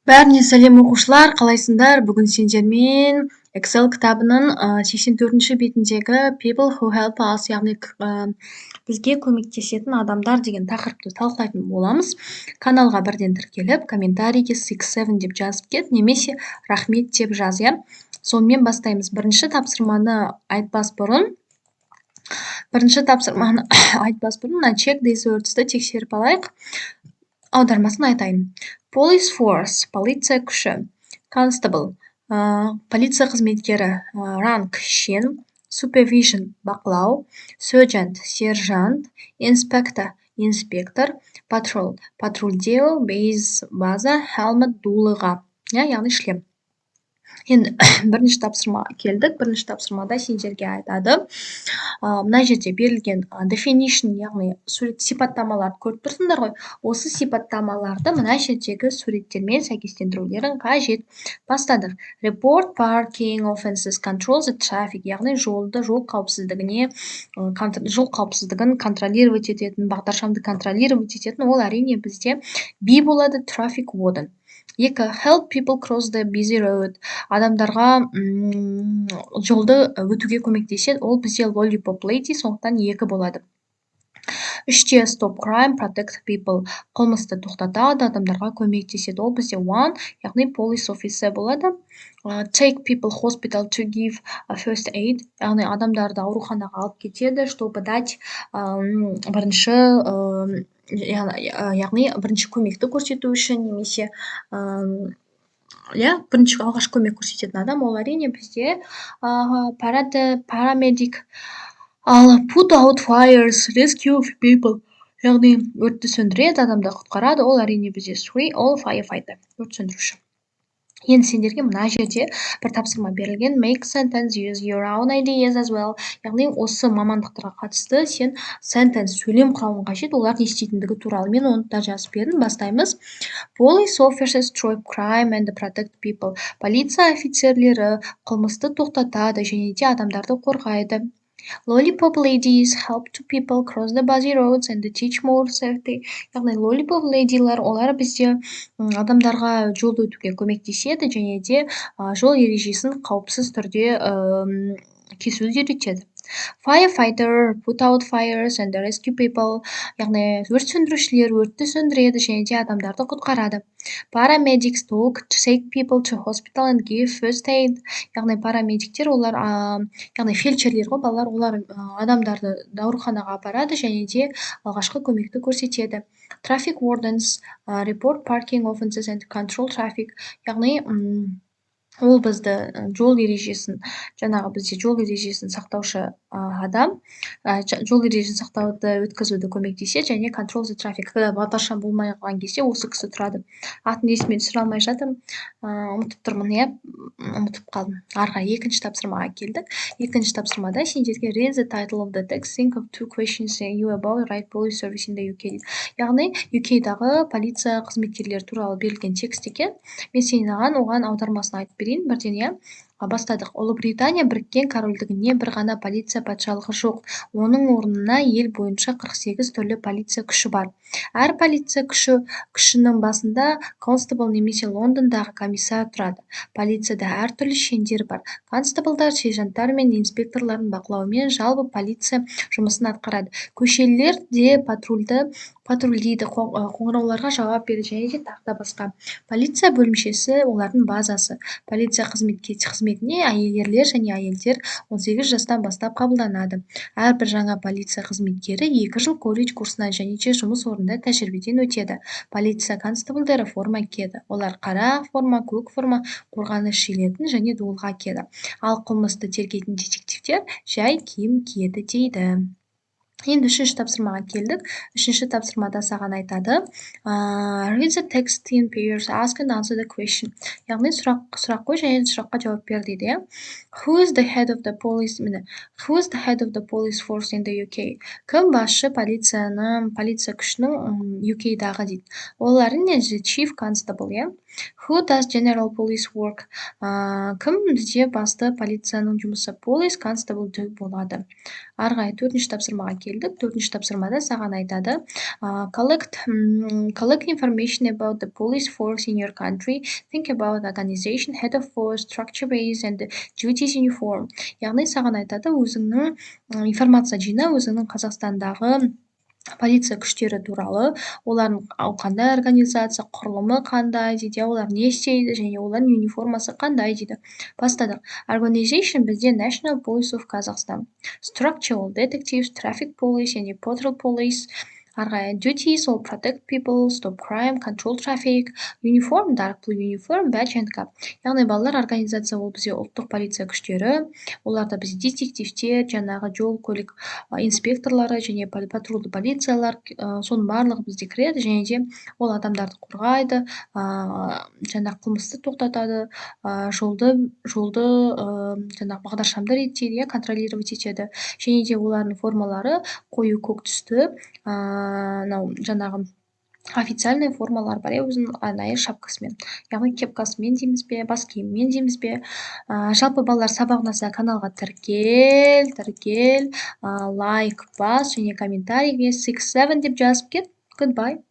Бәріне сәлем, оқушылар! Қалайсыңдар? Бүгін сендермен Excel кітабының 84-ші бетіндегі "People who help us", яғни бізге көмектесетін адамдар деген тақырыпты талқылайтын боламыз. Каналға бірден тіркеліп, комментарийге "six seven" деп жазып кет немесе "рахмет" деп жаз, иә. Сонымен, бастаймыз. Бірінші тапсырманы айтпас бұрын мына "Check these words" ті тексеріп алайық. Аудармасын айтайын. Police force – полиция күші, constable – полиция қызметкері, rank – шен, supervision – бақылау, sergeant – сержант, inspector – инспектор, patrol – патрульдеу, base – база, helmet – дулыға, иә, яғни шлем. Енді бірінші тапсырмаға келдік. Бірінші тапсырмада сендерге айтады, мына жерде берілген definition, яғни сурет, сипаттамаларды көріп тұрсыңдар ғой. Осы сипаттамаларды мына жердегі суреттермен сәйкестендірулерің қажет. Бастадық. Report parking offenses, control the traffic, яғни жолды, жол қауіпсіздігіне, жол қауіпсіздігін контролировать ететін, бағдаршамды контролировать ететін, ол, әрине, бізде B болады, traffic warden. Екі, help people cross the busy road, адамдарға жолды өтуге көмектеседі, ол бізде lollipop lady, сондықтан екі болады. Үште, stop crime, protect people, қылмысты тоқтатады, адамдарға көмектеседі, ол бізде one, яғни police officer болады. Take people hospital to give first aid, яғни адамдарды ауруханаға алып кетеді, чтобы дать бірінші, яғни бірінші көмекті көрсету үшін немесе, иә, бірінші, алғашқы көмек көрсететін адам, ол, әрине, бізде paramedic. Ал put out fires, rescue people, яғни өртті сөндіреді, адамды құтқарады, ол, әрине, бізде three, ол firefighter, өрт сөндіруші. Енді сендерге мына жерде бір тапсырма берілген: "Make sentence, use your own ideas as well", яғни осы мамандықтарға қатысты сен sentence, сөйлем құрауың қажет, олар не істейтіндігі туралы. Мен оны да жазып бердім. Бастаймыз. Police officers stop crime and protect people. Полиция офицерлері қылмысты тоқтатады және де адамдарды қорғайды. Lollipop ladies help to people cross the busy roads and teach more safety. Яғни lollipop lady'лар, олар бізде адамдарға жолды өтуге көмектеседі және де жол ережесін қауіпсіз түрде кесуді үйретеді. Firefighter put out fires and rescue people. Яғни өрт сөндірушілер өртті сөндіреді және де адамдарды құтқарады. Paramedics talk to take people to hospital and give first aid. Яғни парамедиктер, олар, яғни фельдшерлер ғой, балалар, олар адамдарды ауруханаға апарады және де алғашқы көмекті көрсетеді. Traffic wardens report parking offenses and control traffic. Яғни ол бізді жол ережесін, жаңағы бізде жол ережесін сақтаушы адам, жол ережесін сақтауды, өткізуді көмектеседі және control the traffic. Когда бағдаршам болмай қалған кезде осы кісі тұрады. Атын есіме түсіре алмай жатырмын, ұмытып тұрмын, иә, ұмытып қалдым. Ары қарай екінші тапсырмаға келдік. Екінші тапсырмада сендерге "Read the title of the text, think of two questions you about right police service in the UK" дейді. Яғни UK-дағы полиция қызметкерлері туралы берілген текст екен. Мен саған оған аудармасын айтып берейін бірден, иә. Бастадық. Ұлыбритания Біріккен Корольдігінде бір ғана полиция патшалығы жоқ. Оның орнына ел бойынша 48 түрлі полиция күші бар. Әр полиция күшінің басында констебль немесе Лондондағы комиссар тұрады. Полицияда әртүрлі шендер бар. Констеблдар сержанттар мен инспекторлардың бақылауымен жалпы полиция жұмысын атқарады. Көшелерде патрульдейді, қоңырауларға жауап береді және де тағы да басқа. Полиция бөлімшесі – олардың базасы. Полиция қызметіне ерлер және әйелдер 18 жастан бастап қабылданады. Әрбір жаңа полиция қызметкері 2 жыл колледж курсынан және де жұмыс орнында тәжірибеден өтеді. Полиция констебльдері форма киеді. Олар қара форма, көк форма, қорғаныш жилетін және дулыға киеді. Ал қылмысты тергейтін детективтер жай киім киеді дейді. Енді үшінші тапсырмаға келдік. Үшінші тапсырмада саған айтады: "Read the text in pairs, ask and answer the question", яғни сұрақ қой және сұраққа жауап бер дейді, иә. Who is the head of the police, міне, who is the head of the police force in the UK? Кім басшы полиция күшінің UK-дағы дейді. Ол, әрине, the chief constable, иә. Who does general police work? Кім бізде басты полицияның жұмысы? Police constable болады. Ары қарай төртінші тапсырмаға келдік. Төртінші тапсырмада саған айтады: Collect information about the police force in your country. Think about organization, head of force, structure, base and duties, uniform. Яғни саған айтады: өзіңнің информация жина өзіңнің Қазақстандағы полиция күштері туралы, олардың қандай организация, құрылымы қандай дейді, олар не істейді және олардың униформасы қандай дейді. Бастадық. Organization бізде National Police of Kazakhstan. Structure ол detectives, traffic police және patrol police. Ары қарай duties ол protect people, stop crime, control traffic. Uniform dark blue uniform, badge and cap. Яғни, балалар, организация ол бізде ұлттық полиция күштері. Оларда бізде детективтер, жаңағы жол көлік инспекторлары және патрульді полициялар, соның барлығы бізде кіреді. Және де ол адамдарды қорғайды, жаңағы қылмысты тоқтатады, жолды, жаңағы бағдаршамды реттейді, иә, контролировать етеді. Және де олардың формалары қою көк түсті, мынау жаңағы официальный формалар бар, иә, өзінің арнайы шапкасымен, яғни кепкасымен дейміз бе, бас киімімен дейміз бе. Жалпы, балалар, сабақ ұнаса, каналға тіркел, лайк бас және комментарийге 6 7 деп жазып кет. Goodbye.